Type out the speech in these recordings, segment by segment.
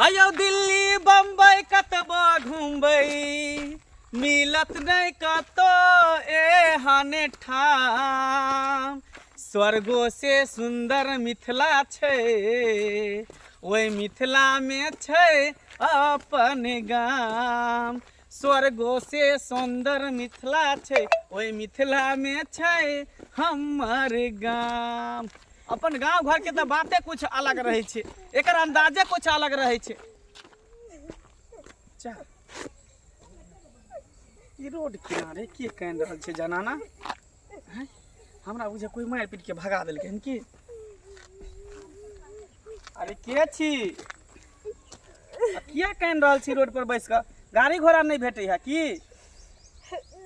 अयो दिल्ली बम्बई कतबो घुमबै मिलत नहि कतौ एहन ठाम स्वर्गो से सुन्दर मिथिला छै ओहि मिथिलामे छै अपन गाम स्वर्गो से सुन्दर मिथिला छै ओहि मिथिलामे छै हमर गाम अपन गाँव घरके तऽ बाते कुछ अलग रहै छै एकर अन्दाजे कुछ अलग रहै छै चा ई रोड किनारे के कानि रहल छै जनाना आँय? हमरा बुझे कोई मारि पीट के भगा देलकै हन की अरे के छी आ किया कानि रहल छी रोड पर बैस कऽ गाड़ी घोड़ा नहि भेटै है की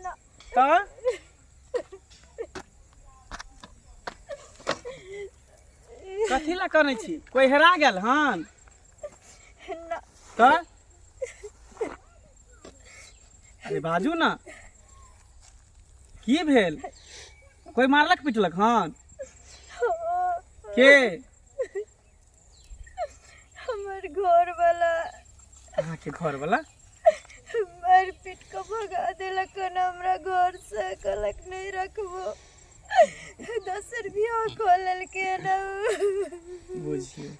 ना तऽ कथी लए कनै छी कोई हेरा गेल हन ना तऽ अरे बाजू ना की भेल कोई मारलक पिटलक हन के हमर घर वाला अहाँके घर वाला मारि पीट कऽ भगा देलक हन हमरा घर से कहलक नहि रखबो दोसर बियाह कऽ लेलकै हन बुझियौ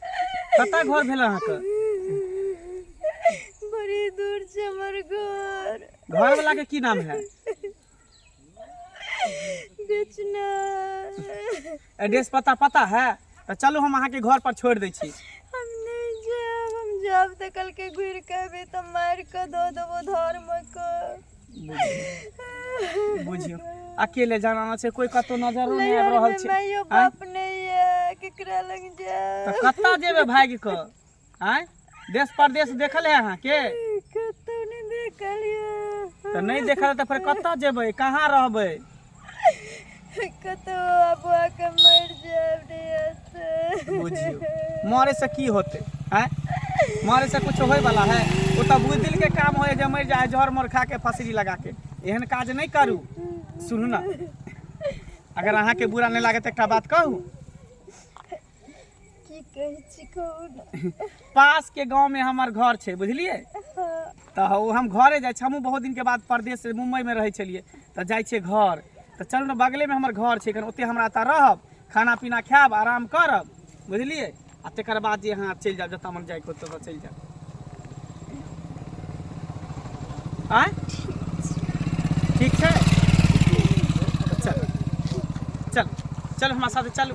कतऽ घर भेल अहाँके बड़ी दूर छै हमर घर घर वाला के की नाम है बेचना एड्रेस पता पता है तऽ चलू हम अहाँके घर पर छोड़ि दै छी हम नहीं जायब हम जायब तऽ कल के घुरि के अबे तऽ मारि कऽ दऽ देबो धर्म के बुझियौ अकेले जनाना छै कोई कतौ नजरो नहि आबि रहल छै माइयो आँय? बाप नहीं है केकरा लग जायब तऽ कतऽ जेबै भागि कऽ आँय देश परदेश देखल है अहाँके कतौ नहि देखलियै तऽ नहि देखल है तऽ फेर कतऽ जेबै कहाँ रहबै कतौ आबो आके मरि जायब रे से बुझियौ मरे से की होतै आँय मरे से कुछ होय वाला है ओ तऽ बुजदिल के काम होय जे मरि जाए जहर मोर खा के फसरी लगा के एहन काज नहि करू सुनू ना अगर अहाँके बुरा नहि लागत एकटा बात कहू की कहै छी कहू ने पास के गांव में हमर घर छै बुझलिए तऽ ओ हम घरे जाइ छी हमहूँ बहुत दिनके बाद परदेश मुम्बईमे रहै छलियै तऽ जाइ छियै घर तऽ चलू ने बगलेमे हमर घर छै एखन ओतहि हमरा एतऽ रहब खाना पीना खायब आराम करब बुझलिए आ तकर बाद जे अहाँ चलि जायब जतऽ मन जाइके होत ततऽ चलि जायब आँय ठीक छै चल चल चल हमरा साथे चलू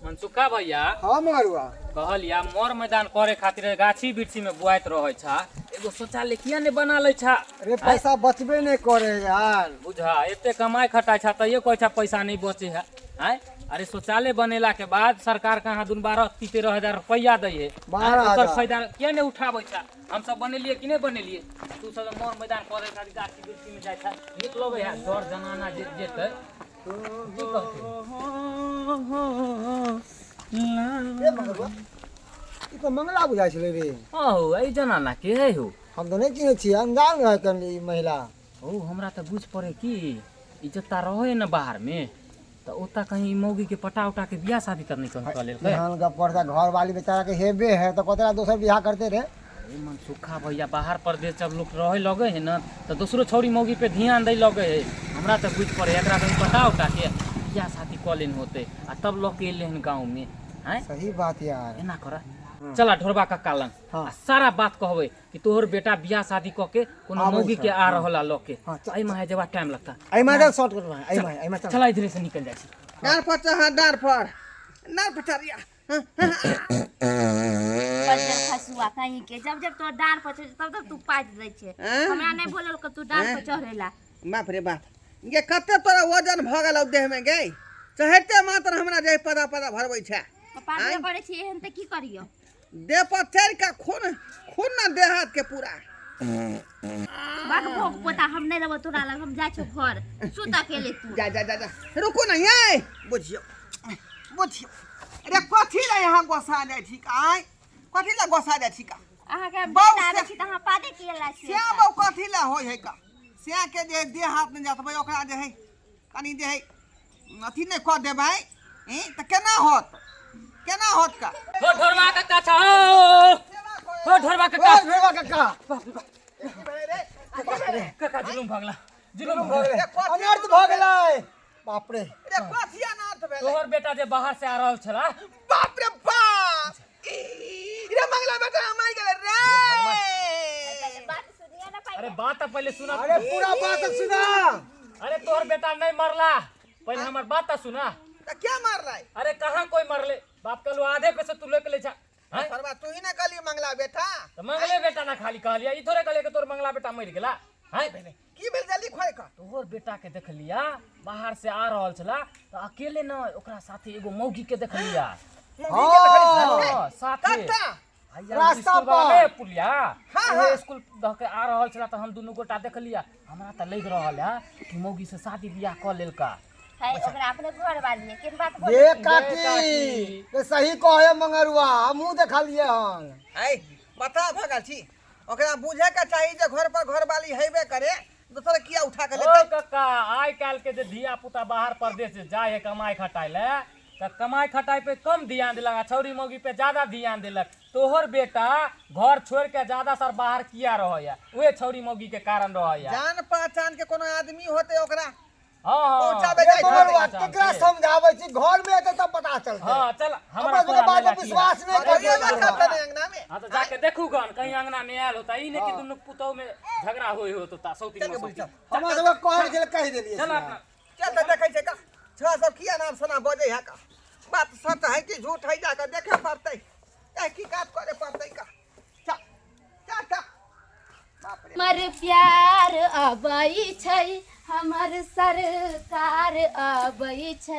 मनसुखा भैया हाँ मगरुआ कहलिया मोर मैदान करे खातिर गाछी वृक्षी में बुआइत रहे छा एगो शौचालय किया नहीं बना ले छा अरे पैसा बचबे नहीं करे यार बुझा एते कमाई खटाई छा तैयो कहै छा पैसा नहीं बचे है आय अरे शौचालय बनेला के बाद सरकार के अहाँ दुन 12-13 हजार रुपया दै है बारह ओकर हजार। फायदा किया नहीं उठाबै छा हम सब बनेलिए कि नहीं बनेलिए तू सब मोर मैदान करे खातिर गाछी वृक्षी में जाइ छा नीक लगै है डर जनाना जे जेतै की कहतै ए मगरुआ ई तऽ मंगला बुझाइ छलै रे हँ हो एहि जनाना के है हो हम तऽ नहि चिन्है छियै अनजान रहै कनि ई महिला ओ हमरा तऽ बुझ पड़े कि ई जत्ता रहे ने बाहर में तऽ ओतऽ कहीं मौगी के पटा उटा के बियाह शादी तऽ नहि कहीं कऽ लेलकै एहन गप पड़ता घर वाली बेचारा के हेबे है तऽ कतरा दोसर बियाह करते रे अरे मनसुखा भैया बाहर परदेश जब लोग रहे लगे है ना तऽ दोसरो छौरी मौगी पे ध्यान दै लगे है हमरा तऽ बुझ पड़े एकरा कहीं पटा उटा के बियाह शादी कऽ लेन होते आ तब लऽ के एलै हन गाँव में आँय सही बात यार एना कर चला ढोरबा कक्का लंग हाँ। आ सारा बात कहबै कि तोहर बेटा बियाह शादी कऽ के कोनो आबै मौगी छै, के आ रहल आ लऽ के हाँ, चल, एहि माहे जेबा टाइम लगता एहि माहे शॉर्ट करना है एहि माहे एहि माहे चल चला इधरे से निकल जाइ छी डाँड़ पर चढ़ डाँड़ पर डाँड़ पर चढ़िया बज्जर खसुआ कहीं के जब जब तोर डाँड़ पर चढ़ तब तब तू पाटि दै छै हमरा नहि बोलल कर तू डाँड़ पर चढ़ेला बाप रे बाप गे कते तोरा वजन भऽ गेल देह में गे चढ़ते मात्र हमरा जे पदा पदा भरबै छै पागल करै छी एहन तऽ की करियो देह पर चढ़ि कऽ खून खून ना देह हाथ के पूरा बाग भोग पोता हम नहि रहबो तोरा लग हम जाइ छौ घर सुत अकेले तू जा जा जा जा रुकू ना ये बुझियो बुझियो अरे कथी ला यहाँ गोसा जाइ छी आय कथी ला गोसा जाइ छी का अहाँके हम बाउ नींद आबै से- छी तऽ अहाँ पादे किए ला छी श्याम बाबू कथी ला होइ है का श्या के जे देह हाथ नहि जातबै ओकरा जे है कनि जे है अथी नहि कऽ देबै ई तऽ केना होत केना होत का हो ढोरबा कक्का छा हो कक्का काका जुलुम भगला जुलुम भऽ भगला गेलै अनर्थ भऽ गेलै बाप रे रे कथी अनर्थ भेलै तोहर बेटा जे बाहर से आ रहल छला बाप रे बाप ई, रे मंगला बेटा मरि गेलै रे बात सुनिए ना अरे पहिले बात तऽ पहिले सुना अरे पूरा बात सुना अरे तोहर बेटा नहीं मरला पहिले हमर बात तऽ सुना तऽ क्या मारलै अरे कहाँ कोई मरले बाप कहलू आधे पे से तू लेके ले जा हैं? सरवा तू ही ना कहली मंगला बेटा तऽ मंगले बेटा ना खाली कहलिया ई थोड़े कहलिया कि तोहर मंगला बेटा मरि गेला हैं की भेल जल्दी खोल कऽ तोहर बेटा के देखलिया बाहर से आ रहल छला तऽ अकेले न ओकरा साथे एगो मौगी के देखलिया मौगी के देखली हाँ, साथे कत्ता भैया रास्ता स्कूल वाला पर। ने पुलिया हाँ, ओहे हाँ। स्कूल दऽ के आ रहल छला तऽ हम दुनू गोटा देखलिया हमरा तऽ लागि रहल है कि मौगी से शादी बियाह कऽ लेलका है ओकरा अपने घर वाली है केन बात ये बोलै काकी ये सही कहे मंगरुआ हमहूँ देखलिए हन ऐ बता भगल छी ओकरा बुझे के चाही जे घर पर घरवाली हेबे करे दोसर किया उठा के ओ लेतै कक्का आइ काल्हि के जे धिया पुता बाहर परदेश जे जाइ है कमाइ खटाइ लए तऽ कमाइ खटाइ पे कम ध्यान देलक आ छौरी मौगी पे ज्यादा ध्यान देलक तोहर बेटा घर छोड़ के ज्यादा सर बाहर किया रहैया उहे छौरी मौगी के कारण रहैया जान पहचान के कोनो आदमी होते ओकरा हाँ हाँ पहुँचाबे ये जाइ मंगरुआ छलै। केकरा समझाबै छी घर में एतै तब पता चलतै हाँ चल हमरा हमरा सबके तोरा बात मेला पर की विश्वास है। नहि अरे करियै ये बात करते अंगना में हाँ तो जाके देखू गन कहीं अंगना में आयल होता ई नहीं कि दुनू पुतहु में झगड़ा होय होत होता सौती चल के मसौती बुझ चल हमरा सबके कहै छलै कहि देलियै चल से। अपना चल तऽ देखै छै का छह सब किया नाम सना बजै है का बात सच है कि झूठ है जाके देखे पड़तै तहकीकात करे पड़तै का चल चल चल बाप रे हमर प्यार अबै छै हमर सरकार अबै छै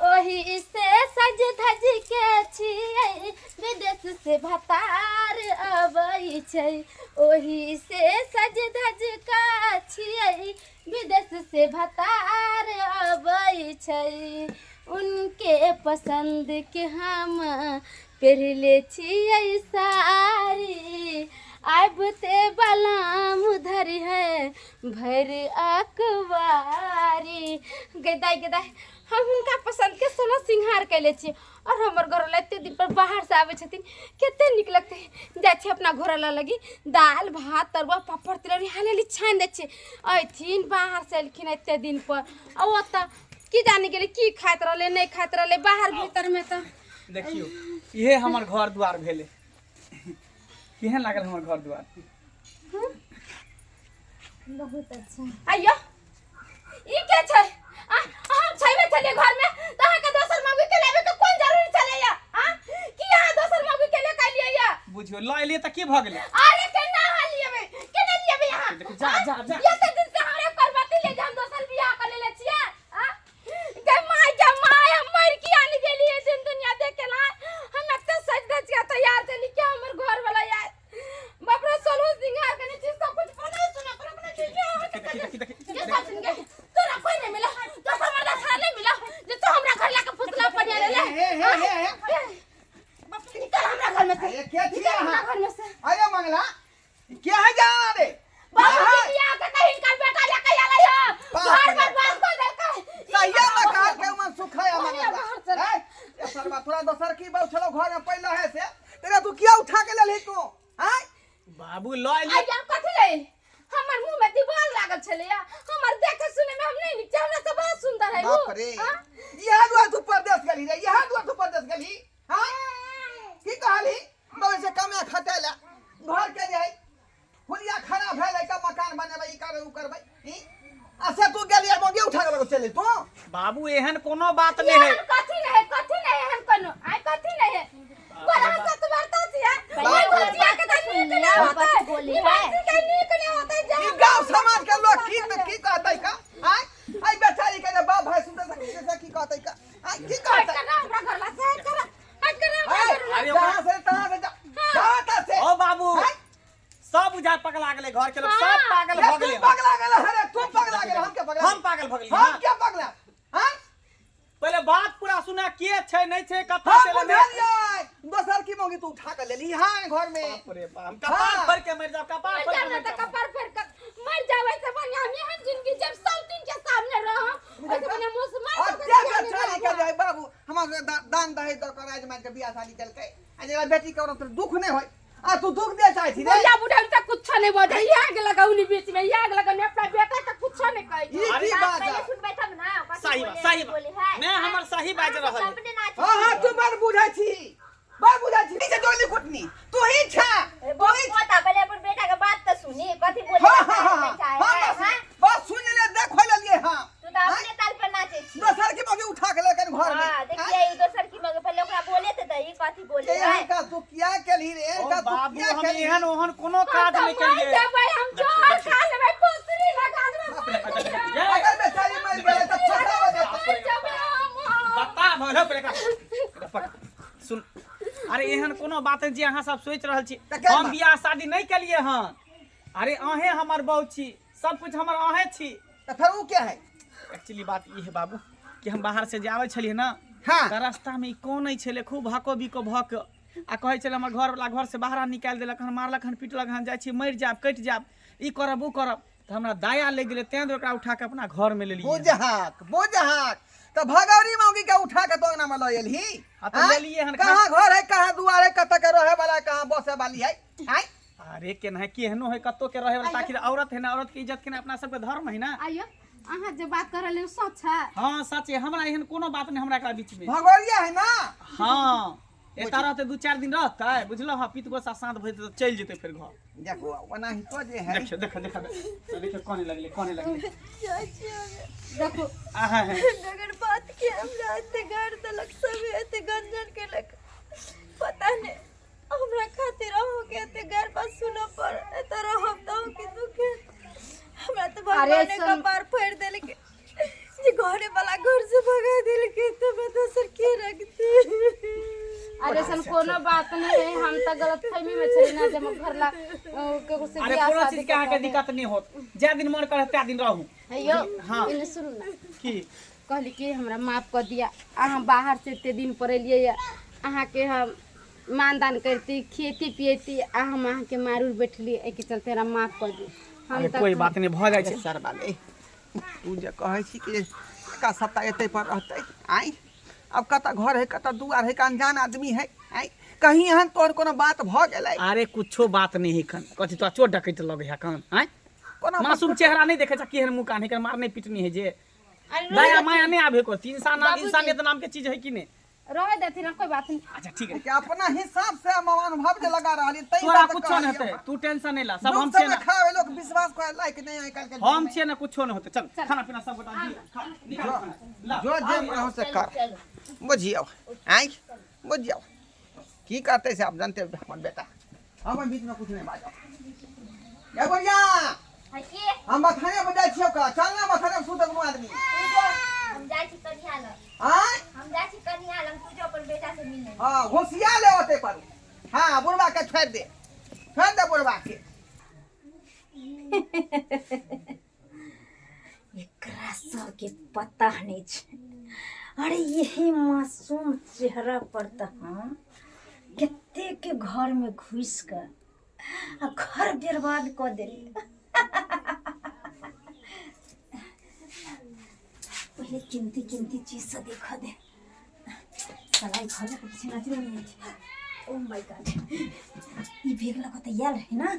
ओही से सज धज के छियै विदेश से भतार अबै छै ओही से सज धज का छियै विदेश से भतार अबै छै उनके पसंद के हम पहिरले छियै साड़ी आबिते बलाम धरि है भरि अखबारी गेदाइ गेदाइ हम हुनका पसन्दके सोना सिंगार कयले छियै आओर हमर घरवला एते दिन पर बाहरसँ आबै छथिन कते नीक लगतै जाइ छियै अपना घरवला लगी दालि भात तरुआ पापड़ तिलौरी हाली हाली छानि दै छियै अयथिन बाहरसँ एलखिन एते दिन पर आ ओतऽ की जाने गेलै की खाइत रहलै नहि खाइत रहलै बाहर भीतरमे तऽ देखियौ इहे हमर घर दुआर भेलै केहन लागल हमर घर दुआर बहुत अच्छा आइयो ई के छै आ हम छैबे छलियै घर में त अहाँ के दोसर मौगी के लेबे के कोन जरूरी छलै या आ की अहाँ दोसर मौगी के ले के एलियै या बुझियौ लऽ एलियै तऽ की भऽ गेलै अरे केना अहाँ लियेबै केना लियेबै अहाँ जा, जा, जा। एते दिन से हमरा करबाती ले जे हम दोसर बियाह कर लेले छियै आ गे माय गे माय हम मर के आनि गेलियै दिन दुनिया देखे ला हम एते सज धज के तैयार छली के हमर घर वाला यार बाप रे सोलह सिंगार करने चीज सब कुछ बनाई सुना पर अपना चीज देखी, देखी, ये सब सुन के तोरा कोई नहीं मिला दोसर मर्दा छड़ा नहीं मिला जे तू हमरा घर लाके फुसला पड़िया ले हे, हे, हे, हे। निकल हमरा घर में से अरे के छियै निकल हमरा अहाँ? घर में से अरे मंगला के है जा रे बाबूजी बियाह के कहीं इनका बेटा लेके आलै है बाप घर रे। में बंद कर देलकै सहिया में कहल के मन सुख है बढ़िया बाहर चल। मंगला ए सरवा थोड़ा दोसर की बात छलो घर में पहले है से तेरा तू किया उठा के लेलही तू आय बाबू लऽ एलियै आइ हम कथी ले हमर मुंह में दीवार लागल छलैया हमर देखे सुने में हम नहीं नीक छै हमरा से बहुत सुंदर है उ बाप रे हाँ? इएह दुआरे तू परदेश गेली रे इएह दुआरे तू परदेश गेली हाँ की कहली बगल से कमे खटे ला घर के जे है हुलिया खराब भेल है तऽ मकान बनेबै ई करबै ओ करबै ई आ से तू गेली आ मौगी उठा के लऽ चलि तू बाबू एहन कोनो बात नहि है एहन कथी नहीं कथी नहीं एहन कोनो आइ कथी नहीं है गोरा सत बरता छियै बाप रे। भुजिया के तऽ नीक नहि होतै बोली ई बात के नीक नहि होतै जा ई गांव समाज के लोग की की कहतै का आय आई बेचारी के जे बाप भाई सुनते से की से की कहतै का आय की हट कहतै कर हमरा घर ला से हट कर हट कर हमरा आय, घर ला अरे जहाँ से तहाँ से जा जहाँ तहाँ से ओ बाबू आय, सब बुझा पगला गेलै घर के लोग सब पागल रे भऽ तू गेलै पगला गेल अरे तू पगला गेल हम के पगला हम पागल भऽ गेलियै हम के पगला हाँ पहिले बात पूरा सुना के छै नहि छै कथा हम से लेने बुझलियै दोसर की मौगी तू उठा के लेली हाँ घर में बाप रे बाप हम कपार हाँ। फोड़ के मरि जाब कपार मर फोड़ के जाब ना मरि त जाब कपार फोड़ के मर जाब ऐसे बढ़िया हम एहन जिंदगी जब सब दिन के सामने रहम ऐसे बढ़िया मुंह से मार और के क्या जिंदगी बेचारी के रहब। जे बाबू हमरा सबके दान दहेज दऽ के राज मारि के बियाह शादी केलकै आ जेकरा बेटी के औरत दुख नहि होय आ तू दुख दे चाहे छी रे। बुढ़िया बुढ़ा तक कुछ नहीं बजे आग लगाउनी बीच में आग लगाउनी अपना बेटा के कुछ नहीं कहे ई की बात बात पहले है? सुनबै तब ना ओकरा सही बात सही बात मैं हमर सही बाज रहल है। अपने नाच हाँ हाँ तू बड़ बुझै छी, बड़ बुझै छी। नीचे डोली कुटनी तू ही छा, तू ही। पोता पहले अपन बेटा के बात तो सुनी, कथी बोले हाँ हाँ हाँ चाहे हाँ, है, बस हाँ? बस सुन ले, देखो लेलिए। हाँ, तू तो अपने ताल पर नाचे छी। दोसर के मगे उठा के लेकर घर में। हां, देखिए ई दोसर की मगे पहले ओकरा बोले ते दही कथी बोले ए है। का तू किया केलही रे? ओ का तू बाबू, किया हम केलही? एहन ओहन कोनो काज नहीं केलिए। जेबै हम जोर खा लेबै, फुसरी लगा देबै, मर जेबै। अगर बेचारी मर गेलै तऽ फसावा देतै। मर जेबै हम। बता भलो पहिले एकरा पकड़। सुन, अरे एहन कोनो बात है जे अहाँ सब सोचि रहल छी। तऽ केना? हम बियाह शादी नहीं केलिए हन। अरे अहें हमर बहू छी, सब कुछ हमर अहें छी। तऽ फेर उ के है? एक्चुअली बात ई है बाबू कि हम बाहर से जे आबै छलियै ना, तऽ रास्ता में ई कोन छलै, खूब हको बिको भऽ के आ कहै छलै हमर घरवला घर से बाहर निकालि देलक हन, मारलक हन, पिटलक हन, जाइ छी मरि जायब, कटि जायब, ई करब ओ करब। तऽ हमरा दया लागि गेलै, तें दुआरे ओकरा उठा के अपना घर में लेलियै। बुझहक बुझहक, तऽ भगौरी मौगी के उठा के तो अंगना में लऽ एलही। हाँ, तऽ लेलियै हन। कहाँ घर है, कहाँ दुआर है, कतऽ के रहे वाला, कहाँ बसे वाली है? आँय? अरे केना केहनो है, कतौ के रहे वाला, ताकि औरत है ना, औरत के इज्जत के ना अपना सबके धर्म है ना। आइयो, अहाँ जे बात कर रहलियै सच है? हाँ सच है, हमरा एहन कोनो बात नहीं हमरा एकरा बीच में। भगौरिया है ना? हाँ, एतऽ रहतै 2-4 दिन रहतै, बुझलहुँ? हाँ, पीत गोसा शांत भऽ जेतै तऽ चलि जेतै फेर घर। देखो ओनाहितो जे है। देखियौ देखो देखो देखियौ, कोने लगलै कोने लगलै। देखो आहा है। अगर बात के हमरा एते गारि देलक, सब एते गंजन केलक, पता नहीं हमरा खातिर अहूँ के एते गारि बात सुनऽ पड़। एतऽ रहब तऽ अहूँ के दुख है। हमरा तऽ अरे भगवाने कपार फोड़ि देलकै जे घरे वाला घर से भगा देलकै, तऽ हमरा दोसर के रखतै? अरे ऐसन कोनो बात नहीं है, हम तो गलत फहमी में छली ना जे हमर घर ला केकरो से अरे बियाह कोनो शादी चीज के अहाँके दिक्कत नहीं होत, जै दिन मन करे तै दिन रहू। हेयो। हाँ। एने सुनू ना। की? कहली कि हमरा माफ कर दिया, अहाँ बाहर से एते दिन पर एलियै ये, अहाँके हम मानदान करती, खेती पियती, आ हम अहाँके मारूर बैठली, एहिके चलते हमरा माफ कर दी। हम अरे तऽ कोई बात नहीं, भऽ जाइ छै। सर बाले, तू जे कहै छी कि एका सप्ताह एतै पर रहतै, आँय? आब कतऽ घर है, कतऽ दुआर है, अनजान आदमी है, आँय? कहीं एहन तोहर कोनो बात भऽ गेलै? अरे कुछो बात नहीं है कन, कथी तो चोट डकैत लगे है कन? आँय, कोनो मासूम चेहरा नहीं देखे छा, केहन मुँह कान है, मारने पीटनी है जे अरे दया माया नहीं आबे को इंसान बाबूजी। इंसानियत नाम के चीज है कि नहीं? रहे देथिन ना, कोई बात नहीं। अच्छा ठीक है। कि अपना हिसाब से हम अनुभव जे लगा रहली तै तोरा बात कुछो नहीं कहलियौ। हेतै, तू टेंशन नहीं ला, सब हम लोक छियै सब ना। खावे लोक विश्वास करे लायक नहीं आइ काल्हि के। हम छियै ना, कुछो नहीं होतै। चल, खाना पीना सब गोटा दिअ, खा, निकाल खाना। ला, जो जे मन हो से कर, बुझियौ? आँय, बुझियौ की करतै से आप जानते हो, हमर बेटा। हम बीच में कुछ नहीं बाजब। ए बुढ़िया। है के? हम बथाने पर जाइ छियौ का, चल ना बथाने पर सुतत दुनू आदमी। तू जो, हम जाइ छी कनिया लग। आँय? हम जाइ छी कनिया लग, तू जो अपन बेटा से मिले। हाँ, होशियार ले ओते पर। हाँ, बुढ़वा के छोड़ दे, छोड़ दे बुढ़वा के। एकरा सबके पता नहीं छै। अरे यही मासूम चेहरा पर तऽ हम कते के घर में घुसि कऽ आ घर बर्बाद कऽ देलियै। पहिले कीमती कीमती चीज सब देखऽ दे। साला ई घर में किछु नजरो नहि छै। ओ my God, ई बैग लऽ कऽ तऽ आयल रहै ने,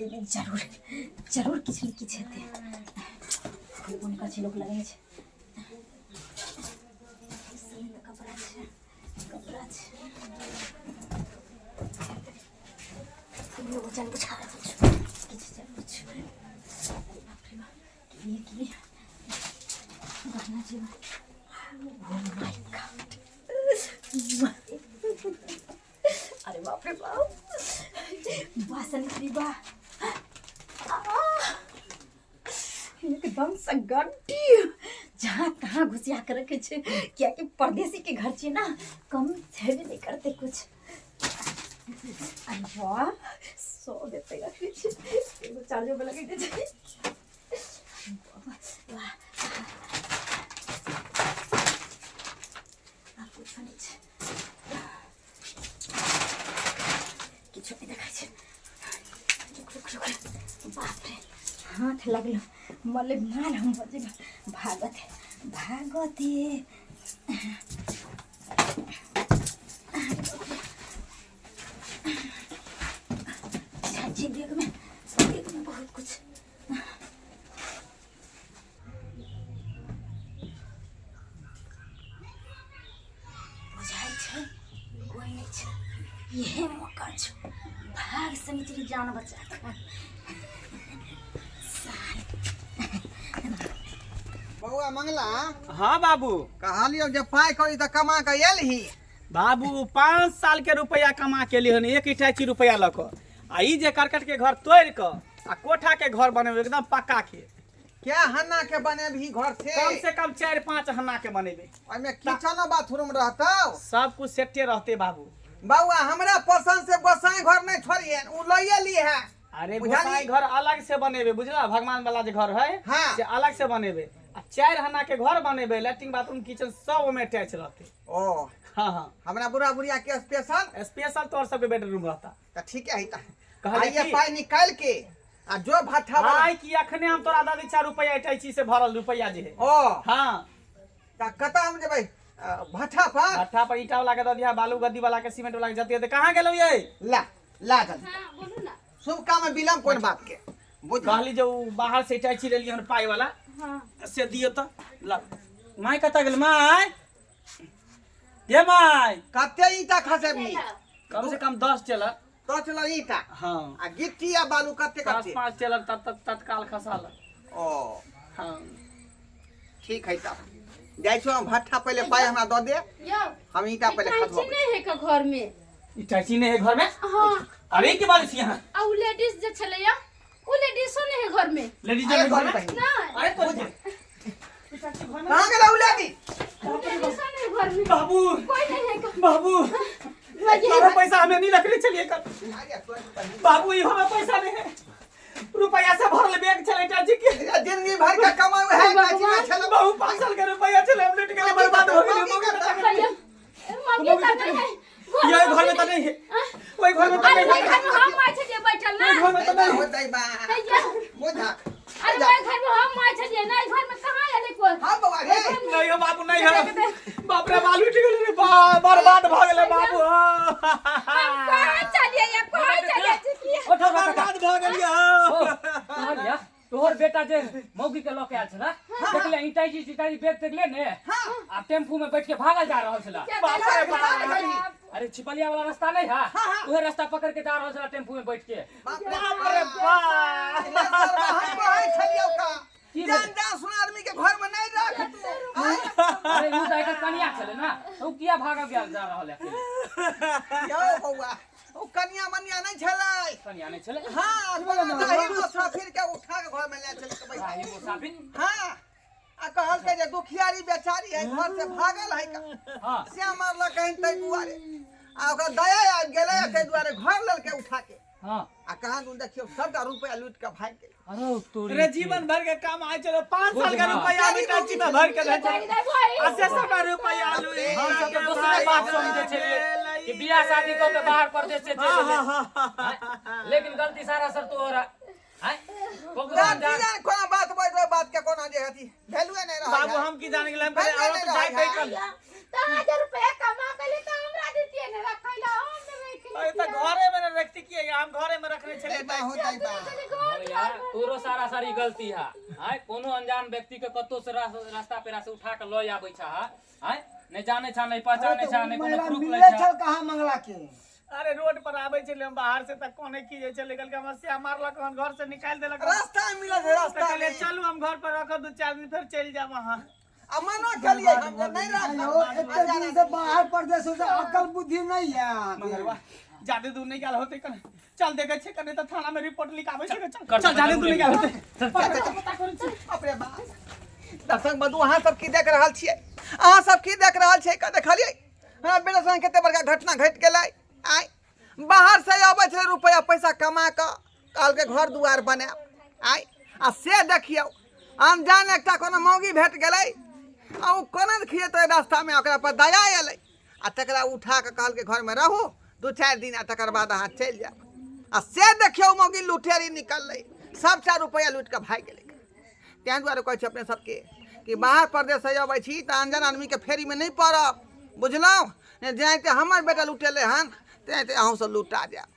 एहिमे जरूर जरूर किछु ने किछु हेतै। कोन कथी लोक लगै छै? ई सबमे तऽ कपड़ा छै, कपड़ा छै। एगो वजन बुझा रहल छै, किछु जरूर छै। अरे बाप रे बाप, की की गहना जेवर! ओ my God, अरे बाप रे बाप, बासन वाह, एकदम से गड्डी जहाँ तहाँ घुसिया के रखे छै, कियाकि परदेसी के घर छै ना, कम छेबे नहीं करते कुछ। अरे वाह, 100 रुपया रखने छै, एगो चार्जर वाला के छै। वाह, आब कुछो नहि छै, किछो नहि देखाइ छै। रुक रुक रुक, बाप रे, हाथ लगलो, मले माल हम बजेबे। भागत भागत। छै बैग में, बैग में बहुत कुछ। बुझाइ छै कोइ नहि छै, इहे मौका छै भाग से निकली जान बचा कऽ। बौआ मंगला। हाँ बाबू। कहलियौ जे पाइ कौड़ी तऽ कमा कऽ एलही। बाबू 5 साल के रुपया कमा के लिए हन, एक इटाची रुपया लऽ कऽ, आ ई जे करकट के घर तोड़ि कऽ आ कोठा के घर बनेबै एकदम पक्का के। क्या हन्ना के बनेबही घर से? कम से कम 4-5 हन्ना के बनेबै। ओहिमे किचन बाथरूम रहतौ? सब कुछ सेटे रहते बाबू। बौआ हमरा पसंद से गोसाई घर नहीं छोड़ियन, उ लइए ली है। अरे बुझलियै? गोसाई घर अलग से बनेबे, बुझला? भगवान वाला जे घर है, हाँ। से अलग से बनेबे, आ 4 हन्ना के घर बनेबे, लैट्रिन बाथरूम किचन सब ओमे अटैच रहते। ओ हाँ हाँ। हमरा बुढ़ा बुढ़िया के स्पेशल? स्पेशल तोर सबके बेडरूम रहता। त ठीक है त कहलियै आइए की? पाई निकाल के आ जो भट्ठा वाला आइ की अखने हम तोरा दऽ दै छियै रुपया इटैची से भरल रुपया जे है। ओ हाँ। त कतऽ हम जेबै? भट्ठा पर? भट्ठा पर ईटा वाला के दऽ दिहा, बालू गद्दी वाला के, सीमेंट वाला के, जते हेतै। कहाँ गेलौ ये? ला ला जल्दी। हाँ बोलू ना। शुभ काम में विलम्ब कोन बात के? बुझ कहली जे उ बाहर से इटैची लेलियै हन पाई वाला, हाँ से दियौ तऽ। ला माय कतऽ गेल? माय ये माय। कते ईटा खसेबही? कम से कम 10 टेलर। 10 टेलर ईटा? हाँ। आ गिट्टी आ बालू कते? कते? 5 टेलर तब तक तत्काल खसा ओ हाँ ठीक है, तब जाइ छौ हम भट्ठा, पहिले पाई हमरा दऽ दे। यौ हम ईटा पहिले इटाची खसबबै। नहीं है का घर में? इटैची नहीं है घर में? हाँ। अरे की बात छी यहाँ? आ उ लेडीज जे छलैया, उ लेडीजो नहीं है घर में। लेडीज अरे नहीं घर में? बहिन। नहीं। अरे तो इटैची घर में कहाँ गेलै उ लेडी? उ लेडीजो नहीं है घर में। बाबू कोई नहीं है का। बाबू तोरा पैसा हमें नहीं रखने चलिए कर। अरे तोरी बहिन। बाबू इहो में पैसा नहीं है, रुपया से भरल बैग छले इटैची के। ये जिंदगी भर का कमाई है इटाची में छलो। बाबू 5 साल के रुपया छले, हम लूट गेले, बर्बाद हो गेले। मौगी कतऽ गेलै? भैया मम्मी का नहीं है। ये घर में तो नहीं है, ओहि घर में तो अरे नहीं वही है। घर में हम आए छलिए बैठल ना। ओहि घर में तो नहीं है। होतै बा। भैया बुझा। अरे वही घर में हम आए छलिए ना, ई घर में कहाँ एलै कोई? हाँ बौआ रे। नहीं हो बाबू, नहीं हो। बाप रे बाल उठ गेलै रे, बा बर्बाद भऽ गेलै बाबू। हम कहाँ चलिए या कहाँ चलिए चिकिया? उठो काका। बर्बाद भऽ गेलियै। कहलिया तोहर बेटा जे मौगी के लऽ के आयल छला, देखले इटाई चिटाई बैग देखले ने, आ टेम्पू में बैठ के भागल जा रहल छला। बाप रे बाप। अरे छिपलिया वाला रास्ता नहीं है, उहे रास्ता पकड़ के जा रहल छला टेम्पू में बैठ के। बाप रे बाप रे बाप। रे सरबा, हम कहै छलियौ का की जान भेलै? जान सुना आदमी के घर में नहीं रख तू। आँय? अरे उ तऽ एकर कनिया छलै ना, उ किया भागल गेल जा रहल है अकेले? यौ बौआ, ओ कनिया मनिया नहीं छलै। कनिया नहीं छलै? हाँ, कोनो दाही मुसाफिर के उठा के घर में ले चल के बैठा। राही मुसाफिर? हाँ, आ कहलकै जे दुखियारी बेचारी है, घर से भागल है का। हाँ। से मारलक कहीं तै दुआरे, आ ओकरा दया आबि गेलै, आ ताहि दुआरे घर लेलकै उठा के। हाँ। आ कहाँ दून देखियौ सबटा रुपया लूटि के भागि गेलै। अरे तोरी रे जीवन भर के काम आय चलो, 5 साल का बुझ रुपया बेटा जी में भर के रह भाई आ से सबटा रुपया लूट। हम सब तऽ दोसरे बात समझै छलियै कि बियाह शादी कऽ के बाहर परदेश से चलि गेलै। आँय? लेकिन गलती सारा सर तोहर है। आँय? ककरो जान अनजान- जान कोना बात बाजि ओहि बात के कोना जे अथी वैल्यूए नहीं रहै बाबू है। हम की जाने गेलै, हम कहलियै औरत जाय तै कल। तो हजार रुपया कमा के ले तो हमरा देतिए ने रखै ला, हम ने रख अरे तऽ घरे में ने रखती किए, हम घरे में रखने छलियै। दैबा हो दैबा। भैया, तोरो सारा सारी गलती है। आँय? कोनो अनजान व्यक्ति के कतौ से रास्ता पेरा से उठा के लऽ आबै छह। आँय? नहि जानै छह, नहि पहचानै छह, नहि कोनो महिला प्रूफ लै मिलले छह। छल कहाँ मंगला के? अरे रोड पर आबै छलियै हम बाहर से तऽ कोने की जे छलै, कहलकै हमरा से मारलक हन, घर से निकालि देलक हन। रास्ता में मिलल छै तऽ रास्ता कहलियै में। चलू हम घर पर रखब 2-4 दिन, फेर चलि जायब अहाँ। आ मना केलियै हम जे नहीं राखब। यौ एते दिन से बाहर परदेश से अकल बुद्धि नहीं है अहाँके। जादे दूर नहीं गेल होते कने, चल देखै छियै कने तऽ थाना में रिपोर्ट लिखाबै छै। चल कर चल, जादे दूर नहीं गेल होते। बाप रे बाप। दर्शक बंधु, अहाँ सब की देख रहल छियै? अहाँ सब की देख रहल छियै? का देखलियै हमरा बेटा संग कते बड़का घटना घटि गेलै। आइ बाहर से अबै छै रुपैआ पैसा कमा कऽ, कहलकै घर दुआर बनायब। आइ आ से देखियौ अनजान एकटा कोनो मौगी भेट गेलै, आ ओ कोना खिएतै रास्तामे, ओकरा पर दया एलै आ तकरा उठा कऽ कहलकै घरमे रहू 2-4 दिन आ तकर बाद अहाँ चलि जायब। आ से देखियौ मौगी लुटेरी निकललै, सबटा रुपैआ लूटि कऽ भागि गेलै। ताहि दुआरे कहै छी अपने सबके कि बाहर परदेशसँ अबै छी तऽ अनजान आदमीके फेरीमे नहि पड़ब, बुझलहुँ ने? जेनाहिते हमर बेटा लुटेलै हन तेनाहिते अहूँसब लुटा जायब।